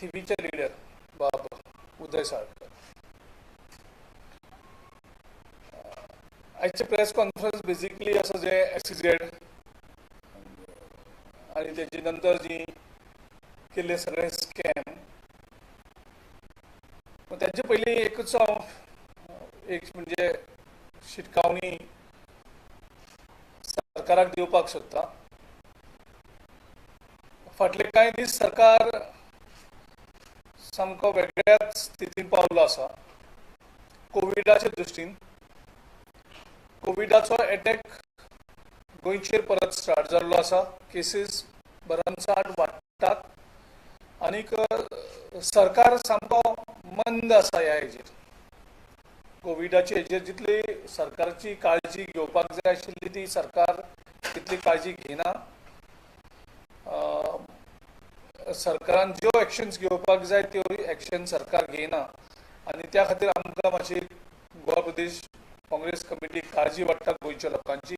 थिवीचे leader बाब उदय साळकर. आयचे press conference basically आसा जे एसईझेड आनी तेजे नंतर जी केल्ले सगळे स्कॅम, ताजे पयलीं एकूच हांव एक म्हणजे शिटकावणी सरकाराक दिवपाक सोदता. फाटले कांय दीस सरकार सामको वेगळ्याच स्थितीन पावलो आसा. कोविडाच्या दृश्टीन कोविडाचो एटॅक गोंयचेर परत स्टार्ट जाल्लो आसा. केसीस भरमसाठ वाडटात आनीक सरकार सामको मंद आसा ह्या हेजेर. कोविडाचे हेजेर जितली सरकारची काळजी घेवपाक जाय आशिल्ली ती सरकार तितली काळजी घेना. सरकारान ज्यो एक्शन्स घेवपाक जाय त्यो एक्शन सरकार घेयना आनी त्या खातीर आमकां मातशी गोवा प्रदेश काँग्रेस कमिटी काळजी वाडटा गोंयच्या लोकांची.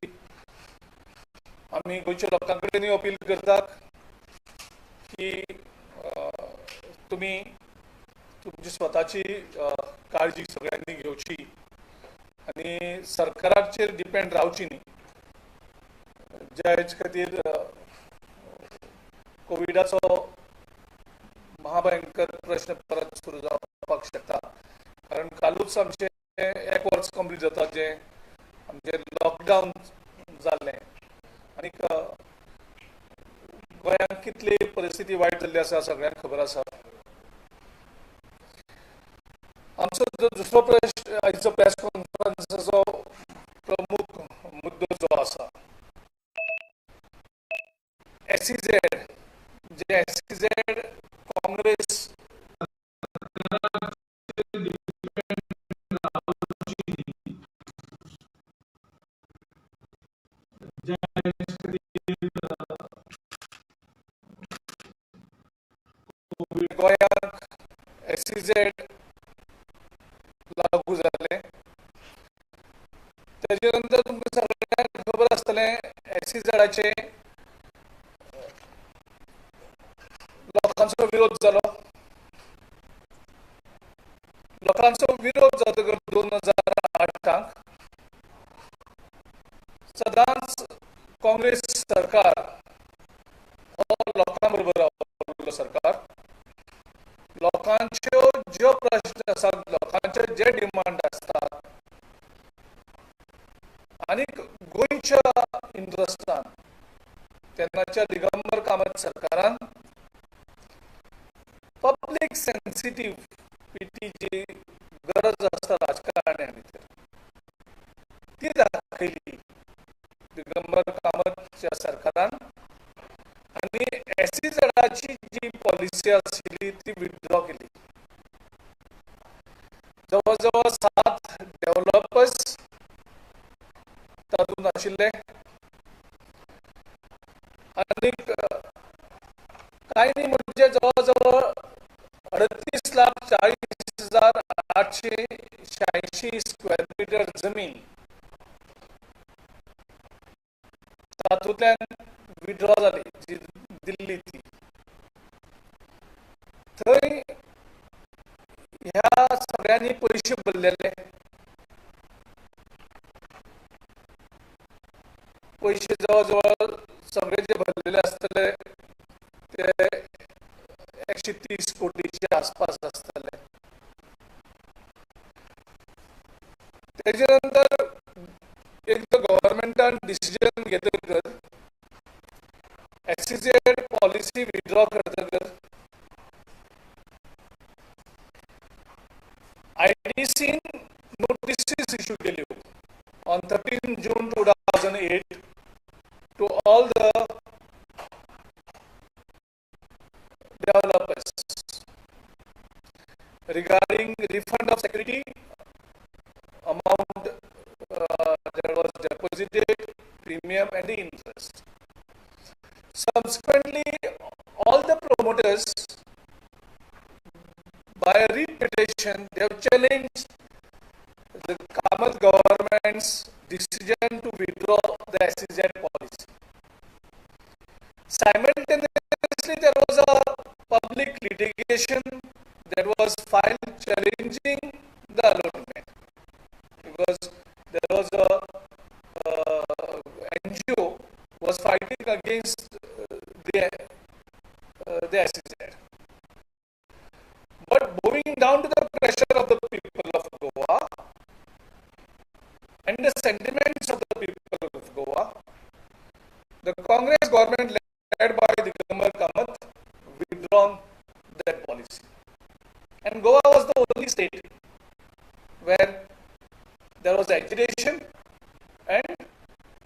आमी गोंयच्या लोकां कडेनूय अपील करतात की तुमी तुमची स्वताची काळजी सगळ्यांनी घेवची आनी सरकाराचेर डिपेंड रावची न्ही. ज्या हेजे खातीर कोविडाचो महाभयंकर प्रश्न परत सुरू जावपाक शकता. कारण कालूच आमचें एक वर्स कंप्लीट जाता जें आमचें लॉकडावन जाल्लें आनीक गोंयांत कितली परिस्थिती वायट जाल्ली आसा सगळ्यांक खबर आसा. आमचो जो दुसरो प्रश्न आयचो प्रेस कॉन्फरन्साचो प्रमुख मुद्दो जो आसा एसईझेड, जे एसईझेड काँग्रेस गोंयांत एसईझेड लागू जालें. तेजे नंतर तुमकां सगळ्यांक खबर आसतलें एसईझेडाचे लोकांचो विरोध जालो. लोकांचो विरोध जातकर 2008 सदांच काँग्रेस सरकार हो लोकां बरोबर रावल्लो सरकार. लोकांच्यो ज्यो प्रश्न आसात, लोकांचे जे डिमांड आसतात आनी गोंयच्या इंट्रस्टान तेन्नाच्या दिगंबर कामत सरकारान पब्लीक सेन्सिटिविटी जी गरज आसता राजकारण्या भितर ती दाखयली दिगंबर कामतच्या सरकारान आनी एसईझेडाची जी पॉलिसी आशिल्ली ती विथड्रॉ केली. जवळ जवळ 7 डेव्हलपर्स तातूंत आशिल्ले आनी कांय न्ही म्हणजे जवळ जवळ 38,40,886 स्क्वेअर मिटर जमीन तातूंतल्यान विड्रॉ जाली जी दिल्ली ती. थंय ह्या सगळ्यांनी पयशे भरलेले, पयशे जवळ जवळ सगळे जे भरलेले आसतले ते 130 कोटीच्या आसपास आसतले. तेजे नंतर एकदां गव्हर्मेंटान डिसिजन घेतकर एसईझेड पॉलिसी विड्रॉ करतकर आयडीसीन नोटिसीस इश्यू केल्यो on 13 June 2008 to all the developers regarding refund of security amount that was deposited, premium and the interest. Subsequently, all the promoters by a writ petition, they have challenged the Kamath government's decision to withdraw the SEZ policy. Simultaneously, there was a public litigation agitation that was filed challenging the allotment, because there was a NGO was fighting against the SEZ. But bowing down to the pressure of the people of Goa and the sentiments of the people of Goa, the Congress government led by Digambar Kamath withdrawn that policy. And Goa was the only state where there was agitation and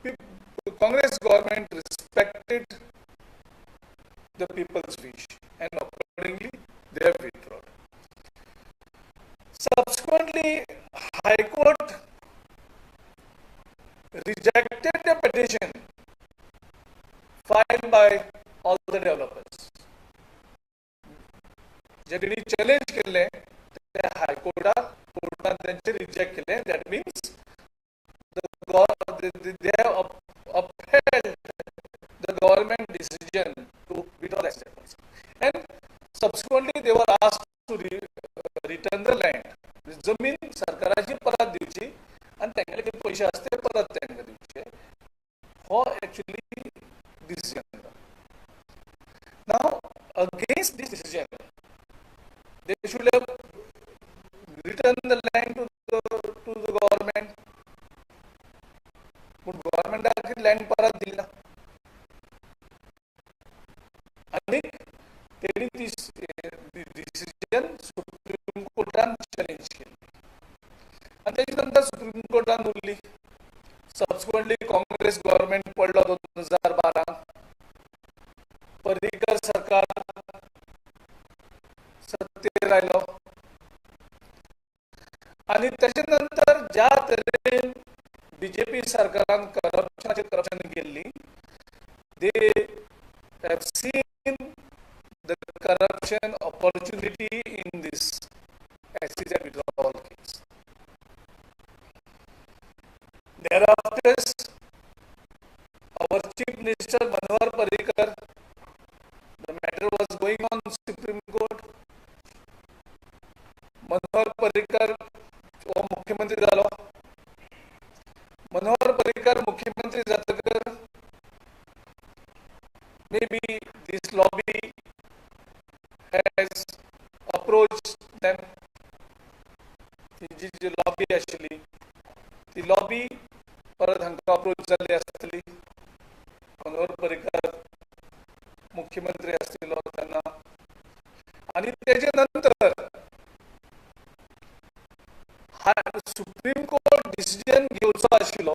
the Congress government respected the people's wish and accordingly they have withdrawn. Subsequently, High Court rejected the petition filed by all the developers. जे तेणी challenge केल्लें ते हायकोर्टाक कोर्टान तेंचे reject केलें. That means they have upheld the government decision to withdraw the policy. And subsequently they were asked to return the land. जमीन सरकाराची परत दिवची आनी तेंगेले कितें पयशे आसा ते परत तांकां दिवचे, हो actually decision. Now against this decision, they should have returned the land to the government. पूण गव्हर्मेंटाक लँड परत दिली ना आनी तेणी ती डिसिजन सुप्रीम कोर्टान चॅलेंज केली आनी तेजे नंतर सुप्रीम कोर्टान उरली. सबसिक्वंटली काँग्रेस गव्हर्मेंट पडलो 2012. पर्रीकर सरकार सत्तेर आयलो आनी तेजे नंतर ज्या तरेन बीजेपी सरकारान करप्शनाचेर करप्शन केल्ली, they have seen the corruption opportunity in this SEZ withdrawal case. Thereafter, our Chief Minister Manohar Parrikar, the matter was going on Supreme Court. Manohar Parrikar हो मुख्यमंत्री जालो. मनोहर पर्रीकर मुख्यमंत्री जातकर maybe this lobby has approached them. ती जी जी lobby आशिल्ली ती lobby परत हांकां अप्रोच जाल्ली आसतली मनोहर पर्रीकर मुख्यमंत्री आसतलो तेन्ना. आनी तेजे नंतर सुप्रीम कोर्ट डिसिजन घेवचो आशिल्लो,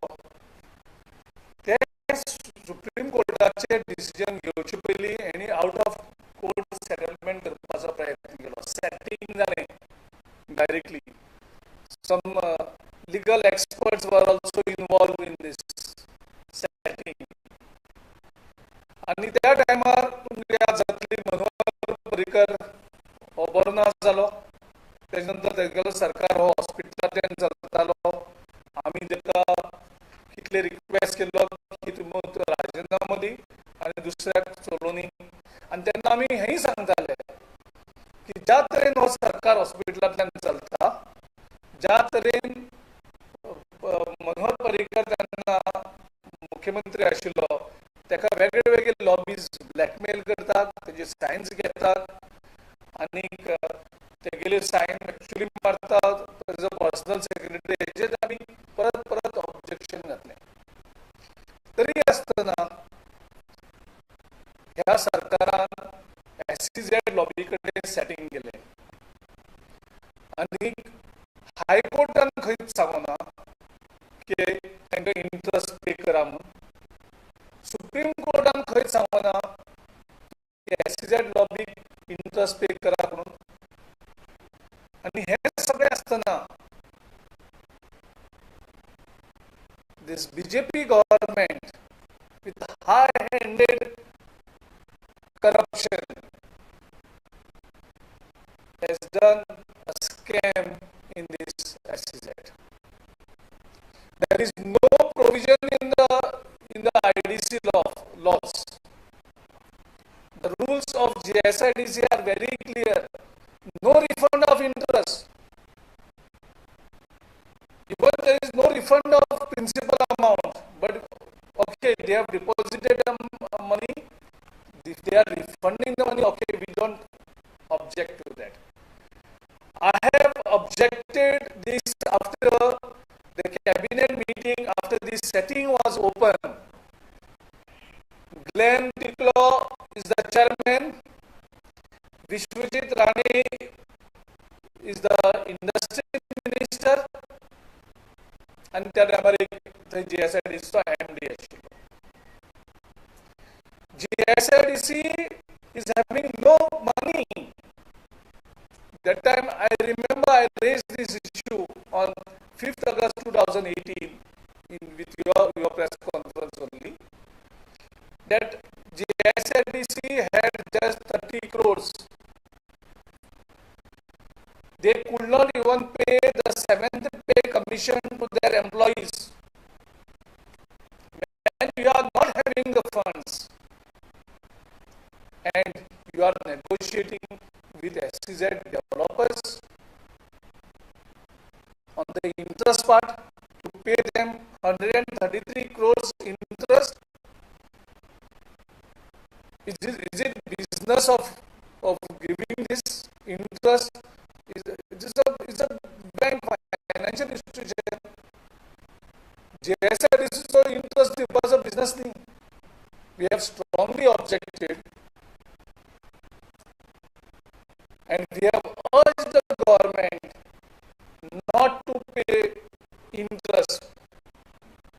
ते सुप्रीम कोर्टाचे डिसिजन घेवचे पयलीं हेणी आउट ऑफ कोर्ट सेटलमेंट करपाचो प्रयत्न केलो. सेटिंग जालें directly. Some legal experts were also involved in this setting. आनी त्या टायमार तुमकां याद जातली, मनोहर पर्रीकर हो बरो ना जालो. तेजे नंतर तेगेलो सरकार हो हॉस्पिटलांतल्यान चलतालो. आमी ताका कितले रिक्वेस्ट केल्लो की तुमी राजिनामो दी आनी दुसऱ्याक चलोवनी. आनी तेन्ना आमी हेंय सांगताले की ज्या तरेन हो सरकार हॉस्पिटलांतल्यान चलता, ज्या तरेन मनोहर पर्रीकर तेन्ना मुख्यमंत्री आशिल्लो, ताका वेगळे वेगळे लॉबीज ब्लॅकमेल करतात, तेजे सायन्स घेतात आनीक तेगेले सायन एक्चुली मारतात तेजो पर्सनल सेक्रेटरी. हेजेर आमी परत परत ऑब्जेक्शन घातलें. तरी आसतना ह्या सरकारान एसईझेड लॉबी कडेन सेटिंग केलें आनी हायकोर्टान खंयच सांगूना की तांकां इंट्रस्ट पे करा म्हणून. सुप्रीम कोर्टान खंयच सांगूना की एसईझेड लॉबीक इंट्रस्ट पे करा म्हणून. आनी हें सगळें आसतना this BJP government with high-handed corruption has done a scam in this SEZ. There is no provision in the IDC laws. The rules of GSIDC are very clear. refund of principal amount, but okay, they have deposited the money. If they are refunding the money, okay, we don't object to that. I have objected this after the cabinet meeting, after this setting was open. Glenn Ticlo is the chairman. Vishwajit Rane is the industry minister. आनी त्या टायमार एक थंय जीएसआयडीसीचो MD आशिल्लो. GSIDC is having no money. That time I remember I raised this issue on 5th August 2018 with your press conference only, that GSIDC had just 30 crores. They could not even pay the 7th pay commission to their employees. When you are not having the funds and you are negotiating with SEZ developers on the interest part to pay them 133 crores interest, is it business of giving this interest? It's a bank, financial institution. GSIDC so interest दिवपाचो business न्ही. We have strongly objected and we have urged the government not to pay interest.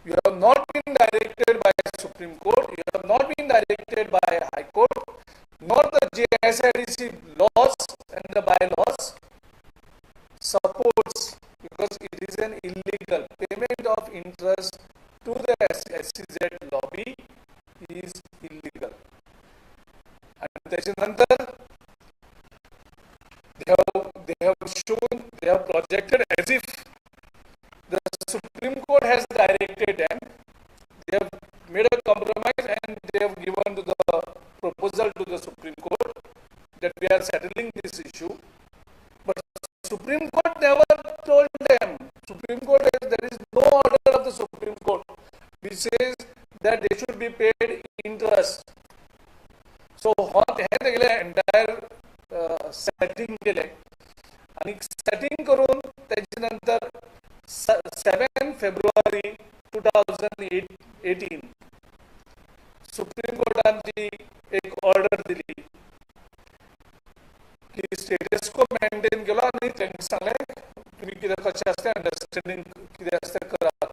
You have not been directed by Supreme Court, you have not been directed by High Court, nor the GSIDC laws and the bylaws supports, because it is an illegal payment of interest to the SEZ lobby is illegal. And त्याच्यानंतर they have shown, they have projected as if the Supreme Court has directed them. They have made a compromise and they have given to the proposal to the Supreme Court that we are settling this issue. But Supreme Court never told them. Supreme Court has, there is no order of the Supreme Court which says that they should be paid interest. So हे तेगेले entire setting केले आणि setting करून त्याच्या नंतर 7 February 2018 supreme कोर्टान ती एक order दिली की स्टेटस को मेंटेन केलो आनी तांकां सांगलें तुमी कितें कशें आसता अंडरस्टँडींग कितें आसता करा.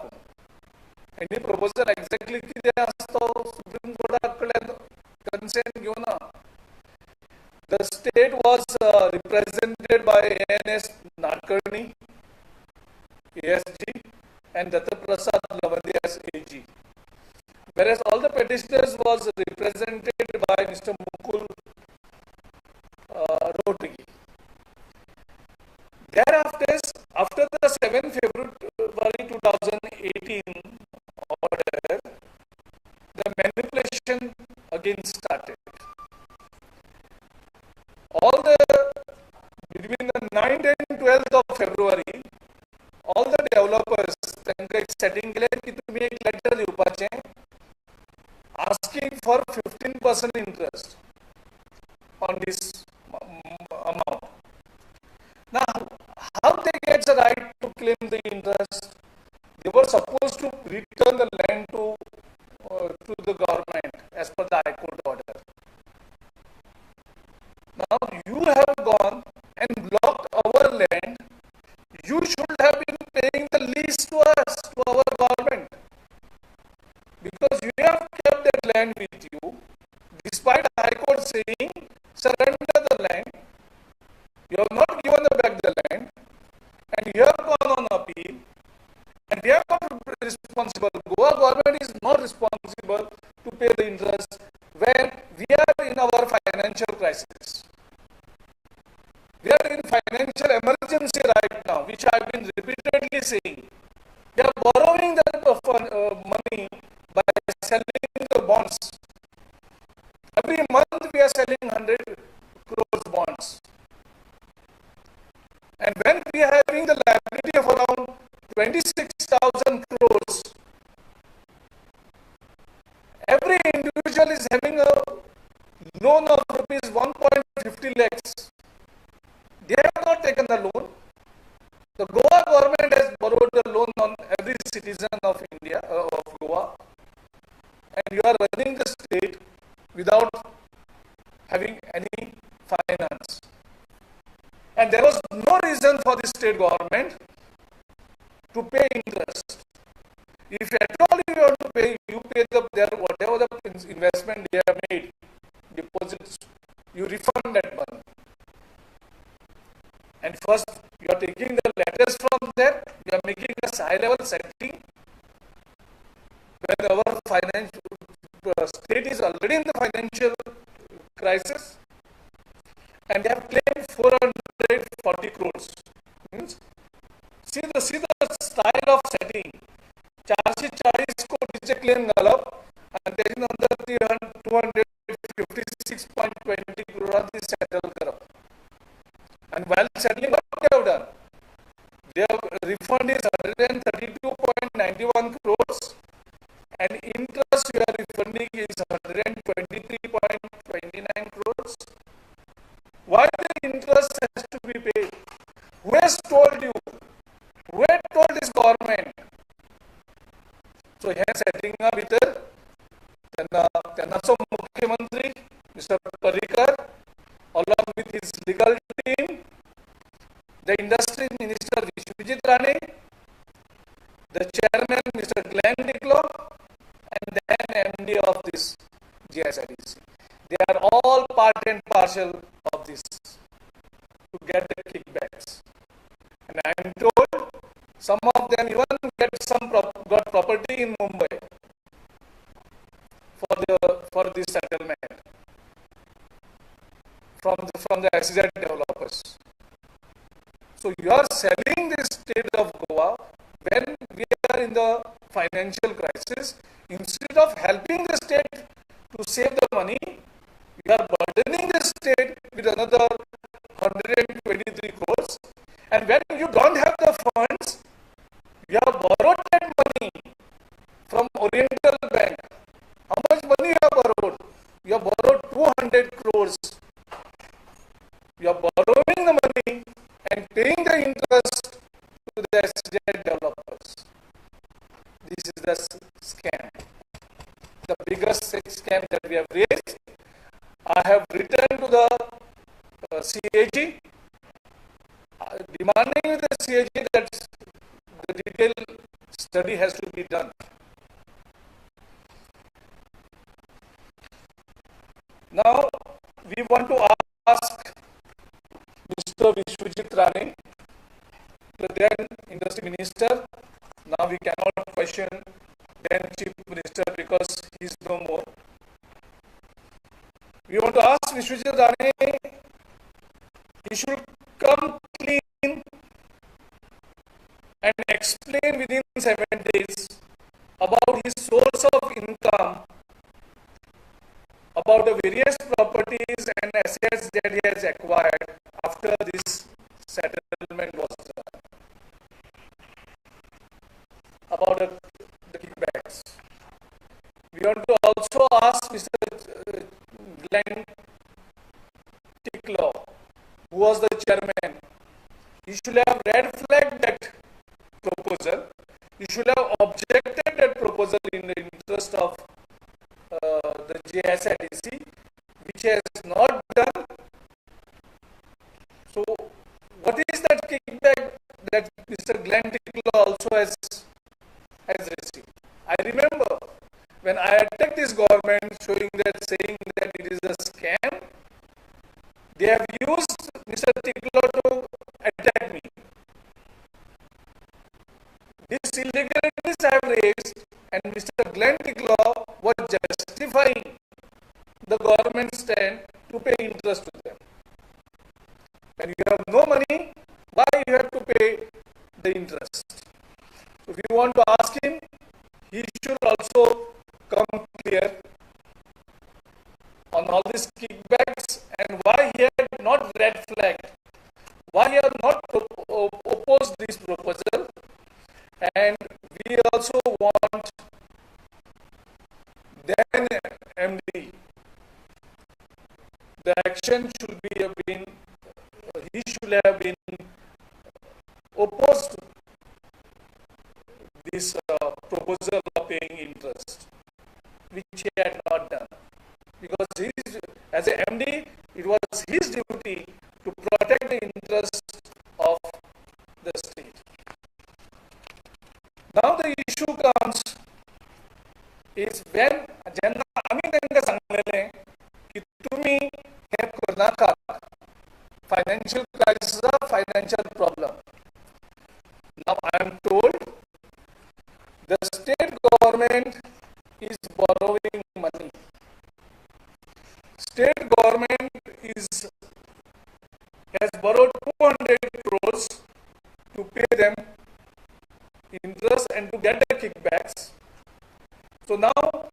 आनी प्रपोजल एक्झॅक्टली कितें आसता तो सुप्रीम कोर्टा कडल्यान कन्सेंट घेवना. The state was represented by ANS Nadkarni, ASG, and Datta Prasad Lavandi as AG. Whereas all the petitioners was represented by Mr. Mukul Rohatgi. Thereafter, after the 7th February 2018 order, the manipulation again started. All the between the 9th and 12th of February, all the developers तांकां एक setting केलें की तुमी एक letter दिवपाचें asking for 15% interest on this amount. Now, how they get the right to claim the interest? They were supposed to return the land to the government as per the High Court order. Now you have gone and blocked our land. You should have been paying the lease to us, to our government, because you have kept that land with you, despite the High Court saying surrender the land. You have not given back the land, and you have gone on appeal, and we are not responsible. Goa government is not responsible to pay the interest when we are in our financial crisis. We are in financial emergency right now, which I have been repeatedly saying. We are borrowing the money by selling the bonds. Every month we are selling 100 crores bonds. And when we are having the liability of around 26,000 loan of rupees 1.50 lakhs. They have not taken the loan. The Goa government has borrowed the loan on every citizen of India, of Goa, and you are running the state without having any finance. And there was no reason for the state government to pay interest. If at all you want to pay, you pay their whatever the investment they have made, deposits, you refund that money. And first, you are taking the letters from there, you are making a high level setting when our financial state is already in the financial crisis, and they have claimed 440 crores. Means, see the style of setting. 440 कोटीचे claim घालप आणि त्याच्या नंतर 256.20 करोडांत ती settle करप. And while settling, what they have done? Their refund is 132.91 crores and interest you are refunding is 123.29 crores. Why the interest has to be paid? Who has told you? Who has told this government? So ह्या सेटिंगा भितर तेन्नाचो मुख्यमंत्री mister Parrikar along with his legal team, the industry minister Vishwajit Rane, the chairman Mr. Glenn Ticlo, and then MD of this GSIDC. They are all part and parcel of this to get the kickbacks. And I am told some of them even get some got property in Mumbai for this settlement from the SEZ developers. So you are selling the state of Goa when we are in the financial crisis. Instead of helping the state to save the money, you are burdening the state with another 123 crores. And when you don't have the funds, you have borrowed that money from Oriental Bank. How much money you have borrowed? You have borrowed 200 crores. You are borrowing the money and paying the interest to the SEZ developers. This is the scam. The biggest scam that we have raised. I have written to the CAG, demanding the CAG that the detailed study has to be done. Now, we want to ask Mr. Vishwajit Rane, the then industry minister. Now we cannot question then chief minister because he is no more. We want to ask Vishwajit Rane, he should come clean and explain within 7 days about his source of income, about the various properties and assets that he has acquired after this settlement was done, about the kickbacks. We want to also ask Mr. Glenn Ticlo, who was the chairman. He should have red flagged that proposal. He should have objected that proposal in the interest of the GSIDC, which has not done. So, what is that kickback that Mr. Glenn Ticlo also has received? I remember when I attacked this government, saying that it is a scam, they have used Mr. Ticlo to attack me. These illegalities I have raised, and Mr. Glenn Ticlo was justifying the government stand to pay interest to them. When you have no money, why you have to pay the interest? So if you want to ask him, he should also come clear on all these kickbacks and why he had not red flagged, why he had not opposed this proposal. And we also want then MD, proposal of paying interest, which he had not done. Because he, as a MD, it was his duty to protect the interest of the state. Now the issue comes is when जेन्ना आमी तांकां सांगलेलें की तुमी हें करनाकात, financial crisis, financial problem. Now I am told the state government is borrowing money. State government is has borrowed 200 crores to pay them interest and to get the kickbacks. So now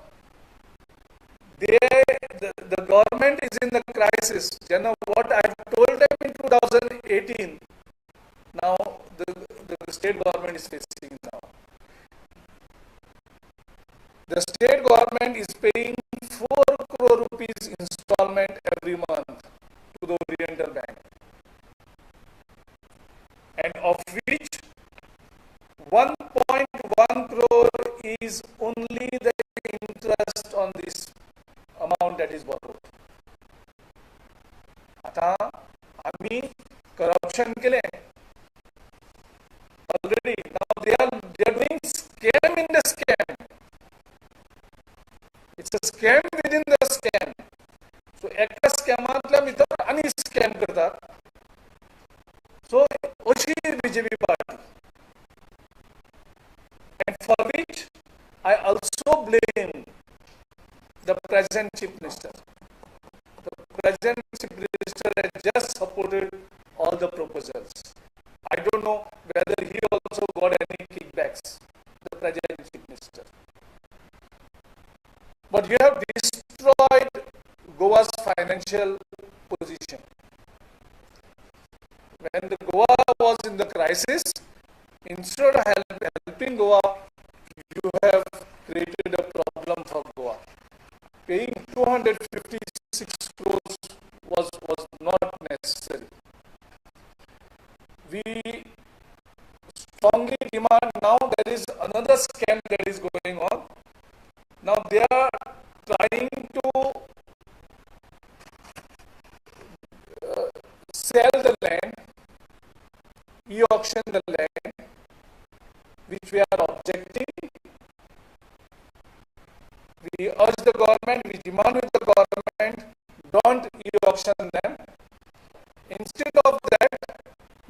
the government is in the crisis. You know what I told them in 2018, now the state government is facing now. The state government is paying 4 crore rupees installment every month to the Oriental Bank, and of which 1.1 crore is only the interest on this amount that is borrowed. आता आम्ही corruption केले already. Now they are doing scam in the scam. It's a scam within the scam. So एका स्कॅमांतल्या भितर आनी scam करतात. So अशी BJP party, and for which I also blame the present Chief Minister. The present Chief Minister has just supported all the proposals. I don't know whether he also got any kickbacks, the present Chief Minister. But you have destroyed Goa's financial position. When the Goa was in the crisis, instead of helping Goa, you have created a problem for Goa. Paying 256 crores was not necessary. We strongly demand. Now there is another scam that is going on. Now they are trying to sell the land, e-auction the land, which we are objecting. We urge the government, we demand with the government, don't e-auction them. Instead of that,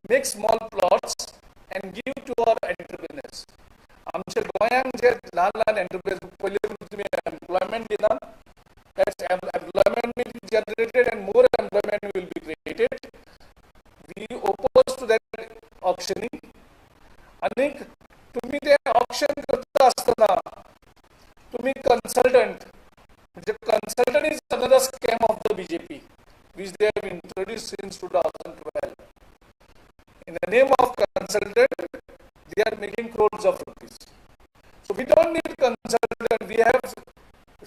make small plots and give to our entrepreneurs. आमच्या गोंयांत जे ल्हान ल्हान entrepreneurs, पयलीं तुमी employment दिना, that's employment will be generated and more employment will be created. We oppose to that auctioning. आनीक तुमी ते ऑक्शन करता आसतना तुमी कन्सल्टंट, म्हणजे consultant is another scam of the BJP which they have introduced since 2012. In the name of consultant, they are making crores of rupees. So we don't need consultant. We have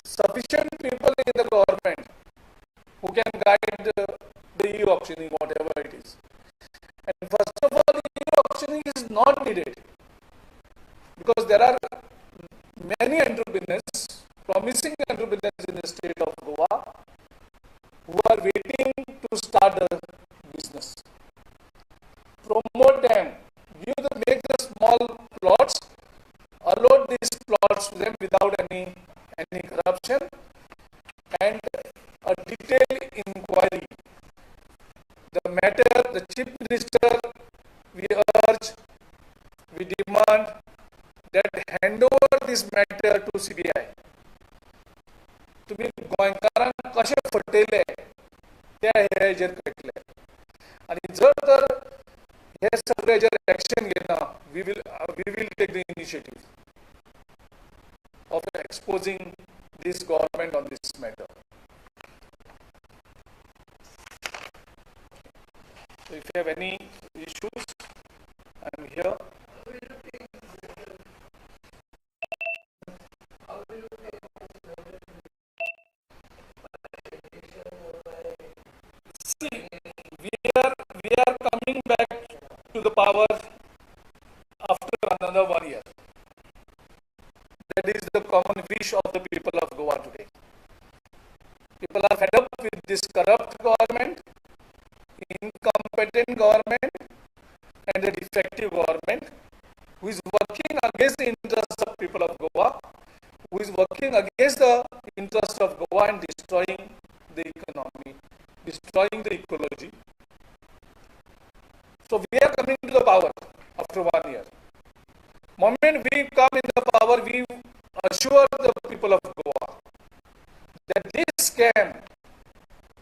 sufficient people in the government who can guide the e-auctioning, whatever it is. And first of all, e-auctioning is not needed because there are many entrepreneurs, promising entrepreneurs in the state of Goa who are waiting to start a business. Promote them, make the small plots, allot these plots to them without any corruption, and a detailed inquiry. The matter, the Chief Minister, we urge, we demand that hand over this matter to CBI. तुम्ही गोंयकारांक कशें फटयले ते हे हेजेर कळटले. आनी जर तर हे सगळे हेजेर एक्शन घेना, we will take the initiative of exposing this government on this matter. So if you have any issues, I am here. See, we are coming back to the power after another 1 year. That is the common wish of the people of Goa today. People are fed up with this corrupt government, incompetent government and a defective government who is working against the interests of people of Goa, who is working against the interest of Goa and destroying the economy, destroying the ecology. So we are coming to the power after 1 year. Moment we come in the power, we assure the people of Goa that this scam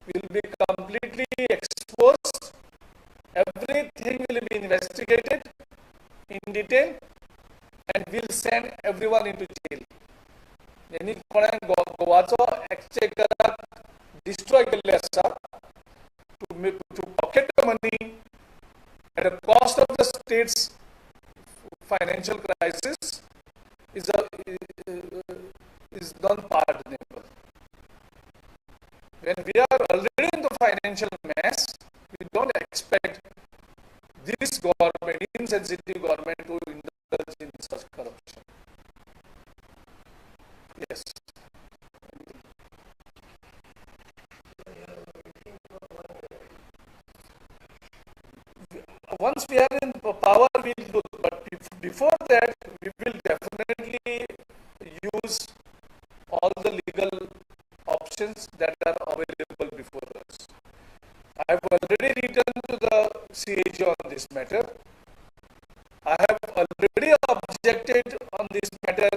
will be completely exposed, everything will be investigated in detail and we'll send everyone into jail. यांनी कोणा गोवाचो एक्सचेकराक destroy केल्ले आसा to pocket the money at the cost of the state's financial crisis is non-pardonable. When we are already in the financial mess, we don't expect this government, insensitive government, to indulge in such corruption. Yes. Once we are in power, we will do, but before that, we will definitely use all the legal options that are available before us. I have already written to the CAG on this matter. I have already objected on this matter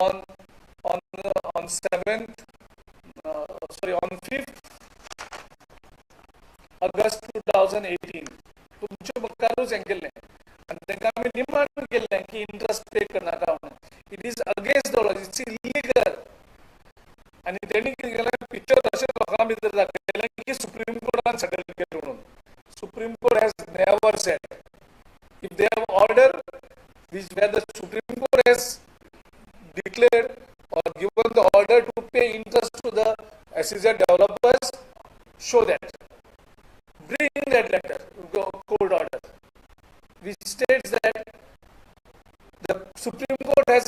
on 5th August 2018. तुमचे मुखारूच हें केल्लें आनी तांकां आमी demand केल्लें की interest pay करनाका म्हणून. It is against the law, it's illegal. आनी तेणी कितें केलें, पिक्चर अशें लोकां भितर दाखयलें की सुप्रीम कोर्टान सेटल केलें म्हणून. Supreme Court has never said. If they have order which where the Supreme Court has declared or given the order to pay interest to the SEZ developers, show that. Bring that letter, court order, which states that the Supreme Court has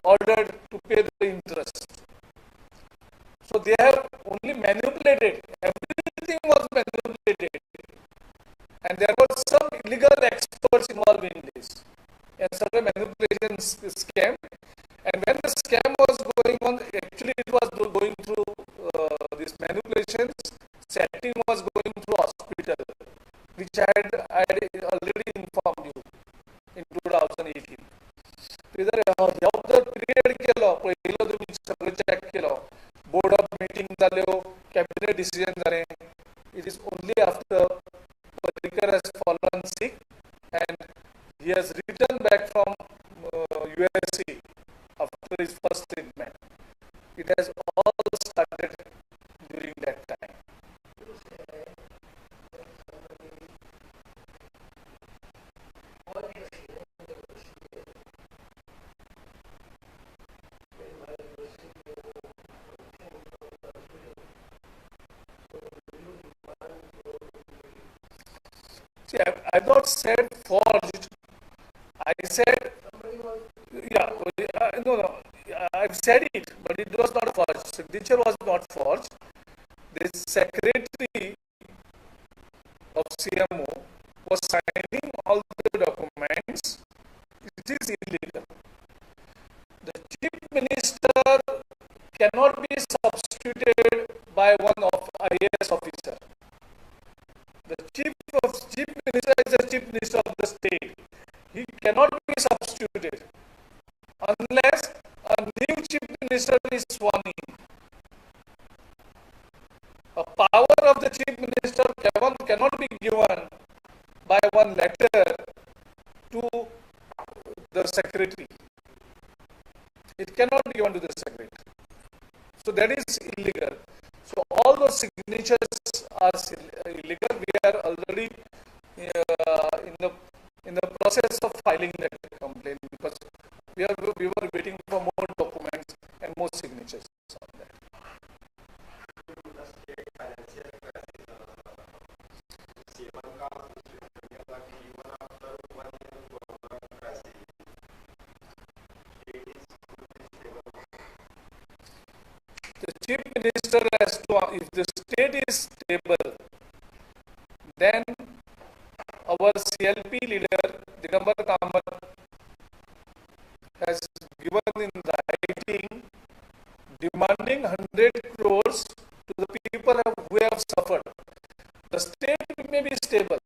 ordered to pay the interest. So they have only manipulated, everything was manipulated, and there were some illegal experts involved in this. And certain manipulation scam, and when the scam was going on, actually it was going through these manipulations, setting was going through hospital, which I had already informed you in 2018. हो जर period केलो पळयलो तुमी सगळें check केलो, board of meeting जाल्यो, cabinet decision जालें. It is only after Parrikar has fallen sick and he has returned back from USA after his first treatment. It has all started during that time. See, I've not said forged. I said, yeah, no, I've said it, but it was not forged. Signature was not forged. The secretary of CMO was signing all the documents. It is illegal. The chief minister cannot be substituted by one of IAS officer. The chief minister is the chief minister of the state. He cannot be substituted unless a new chief minister is sworn in. A power of the chief minister cannot be given by one letter to the secretary. It cannot be given to the secretary. So that is illegal. So all those signatures are illegal. We are already in the process of filing that complaint because we were waiting for more documents and more signatures on that. Minister has to, if the state is stable, then our CLP leader Digambar Kamat has given in writing demanding 100 crores to the people who have suffered. The state may be stable.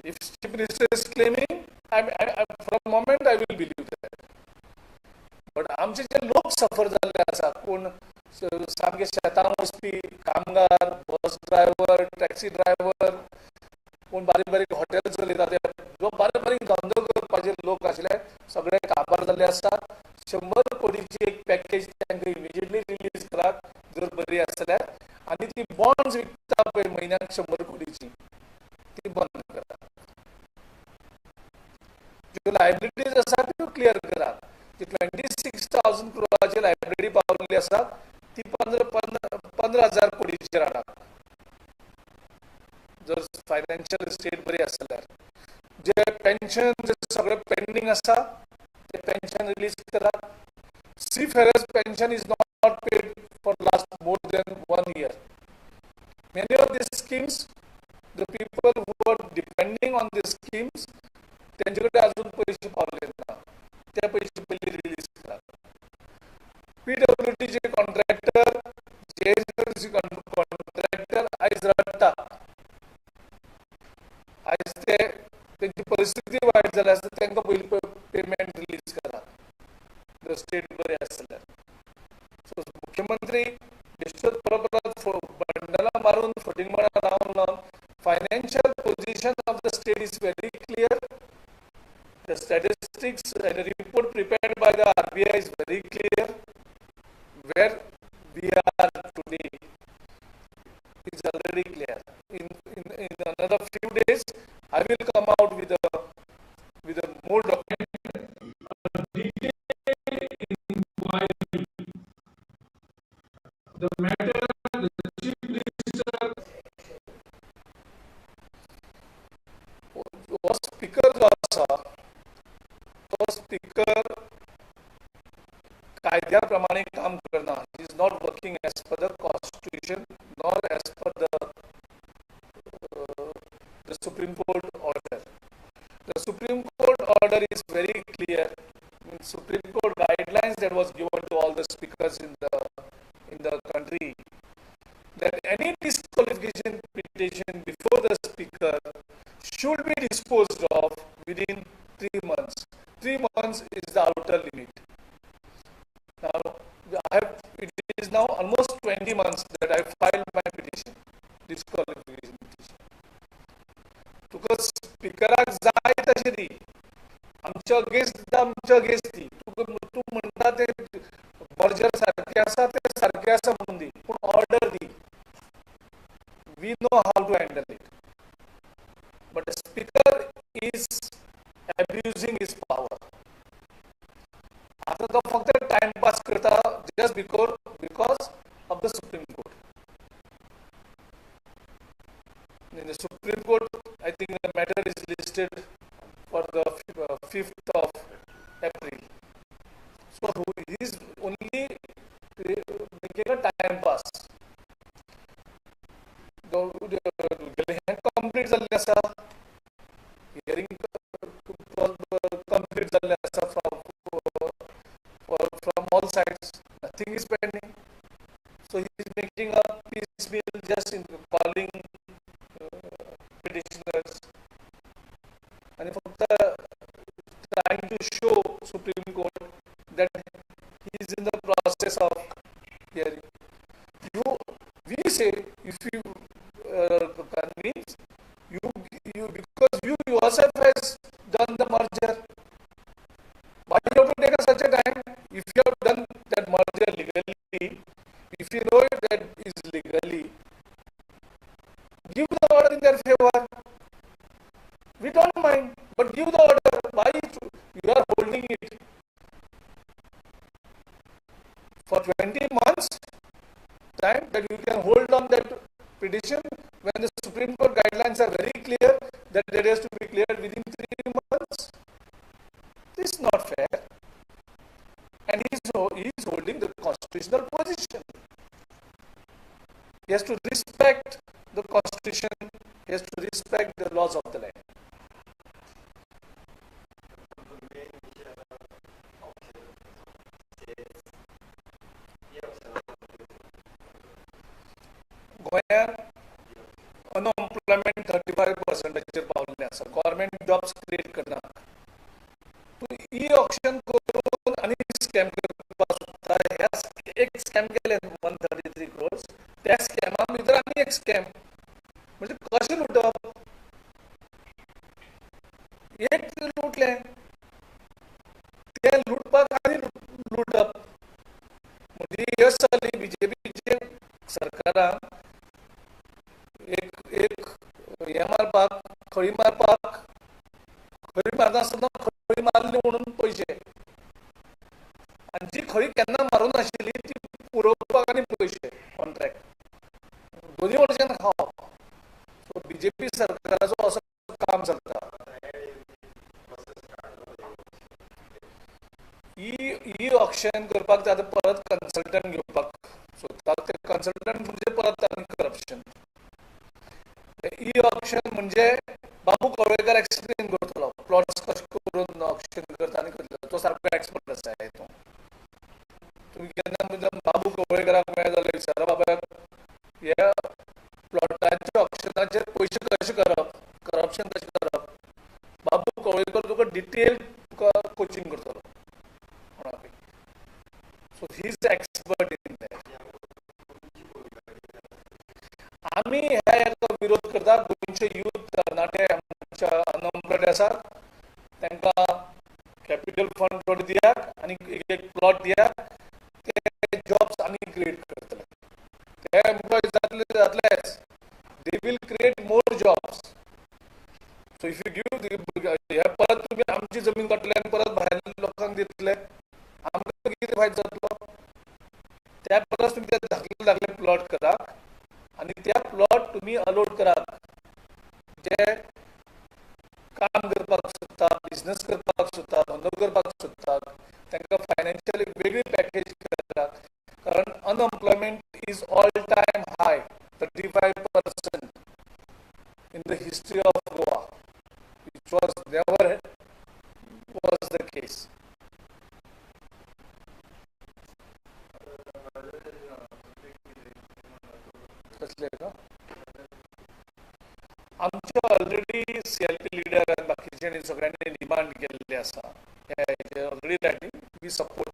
If Chief Minister is claiming, I for a moment I will believe that. But आमचे जे लोक सफर जाल्ले आसा, कोण सामके शेतां वचपी कामगार, bus driver, taxi driver, कोण बारीक बारीक हॉटेल चलयता, ते जो बारीक बारीक धंदो करपाचे लोक आशिल्ले सगळे काबार जाल्ले आसा. 100 कोटीची एक पॅकेज तांकां इमिजिएटली रिलीज करात जर बरी आसा जाल्यार, आनी ती बॉन्ड्स विकता पळय म्हयन्याक 100 कोटीची, ती बंद करात. ज्यो लायबिलिटीज आसा त्यो क्लियर करात. ती 26,000 क्रोराची लायबिलिटी पावल्ली आसा ती 15,000 कोटीचेर हाडात जर फायनान्शियल स्टेट बरी आसा जाल्यार. जे पेन्शन जे सगळे पेंडींग आसा ते पेन्शन रिलीज करात. Seafarers pension is not paid for last more than 1 year. Many of these schemes, the people who are depending on these schemes, तेंचे कडेन अजून पयशे पावले ना, ते पयशे पयलीं रिलीज करात. पीडब्ल्यूडीचे कॉन्ट्रॅक्टर, जीएसआरसी कॉन्ट्रॅक्टर आयज रडटा. आयज ते तेंची परिस्थिती वायट जाल्या आसता, तांकां पयलीं पेमेंट रिलीज करात जर स्टेट बरी आसा जाल्यार. सो मुख्यमंत्री बेश्टोच परत परत बंडलां मारून फटींगपणां लावन लावन financial position of the state is very clear. The statistics and the report prepared by the RBI is very clear. Where we are today is already clear. In another few days, I will come out with a more document. A detailed inquiry. The matter, the Chief Minister हो speaker जो आसा तो speaker कायद्या प्रमाणे काम करना. He is not working as per the constitution nor as per the Supreme Court order. The Supreme Court order is very clear. In Supreme Court guidelines that was given to all the speakers in the country, that any disqualification petition before the speaker should be disposed of within 3 months. 3 months is the outer limit. Now, it is now almost 20 months that I filed my petition, disqualification petition. तुका स्पीकराक जाय तशें दी, आमच्या against दिता, आमच्या against दी. तुका तूं म्हणटा तें मर्जर सारकें आसा तें सारकें आसा म्हणून दी, पूण order the. We know how to handle it. But the speaker is abusing his power. आतां तो फक्त टायम पास करता just because of the Supreme Court. In the Supreme Court, I think the matter is listed for the 5th of April. So he is only making a time pass. हें complete जाल्लें आसा, hearing complete जाल्लें आसा from all sides, nothing is pending. So he is making a piecemeal just in calling petitioners आनी फक्त trying to show Supreme Court that he is in the process of hearing. We say if you convince you because you yourself has done the merger. Why you have to take such a time? If you have done that merger legally, if you know it that is legally, give the order in their favor. We don't mind, but give the order. Why you are holding it for 20 months time that you can hold on that petition when the Supreme Court guidelines are very clear that it has to be cleared within 3 months? This is not fair. And he is holding the constitutional position. He has to respect the constitution, he has to respect the laws of the land. गोंयांत unemployment 35% पावल्लें आसा. Government jobs create करना. तूं e auction करून आनी scam करपाक सोदता. ह्या एक स्कॅम केले 133 crores, त्या स्कॅमा भितर आनी एक स्कॅम. म्हणजे कशें लुटप? एक लुटलें, तें लुटपाक आनी लुटप. म्हणजे यश जाली बीजेपीचे सरकारान एक एक हें मारपाक, खळी मारपाक, खळी मारनासतना खळी मारली म्हणून पयशे, आनी जी खळी केन्ना मारूंक नाशिल्ली ती पुरोवपाक आनी पयशे कॉन्ट्रॅक्ट, दोनी वटेच्यान खावप. सो बीजेपी सरकाराचो असो काम चलता. ई ऑक्शन करपाक ते आतां परत कन्सल्टंट घेवपाक सोदतात. ते कन्सल्टंट म्हणजे परत आनी करप्शन. ई ऑक्शन म्हणजे बाबू कवळेकर एक्सप्लेन करतलो प्लॉट्स कशें करून ऑक्शन करता आनी करतलो. तो सारको एक्सपर्ट आसा हितून. तुमी केन्ना बाबू कवळेकराक मेळ्ळें जाल्यार विचारा, बाबा ह्या प्लॉटाच्या ऑक्शनाचेर पयशे कशे करप, करप्शन कशें करप. बाबू कवळेकर तुका डिटेल तुका कोचिंग करतलो कोणाकय. So he is expert in that. आमी ह्या हेका विरोध करता. गोंयचे यूथ तरणाटे आमच्या अनएम्प्लॉयड आसात, तांकां कॅपिटल फंड थोडे दियात आनी एक एक प्लॉट दियात, ते जॉब्स आनी क्रिएट करतले. ते एम्प्लॉय जातले जातलेच, they will create more jobs. So if you give हे परत तुमी आमची जमीन काडटले आनी परत भायल्या लोकांक दितले, आमकां कितें फायदो जातलो? त्या परस तुमी ते धाकले धाकले प्लॉट करात आनी त्या प्लॉट तुमी अलोट करात जे काम करपाक सोदता, बिजनस करपाक सोदता, धंदो करपाक सोदता, तांकां फायनान्शियल एक वेगळी पॅकेज करात. कारण unemployment is all time high, 35% in the history of Goa, which was never was the case. कसले का आमचे ऑलरेडी CLP leader आनी बाकीच्यांनी सगळ्यांनी डिमांड केल्ली आसा. Already writing, we support.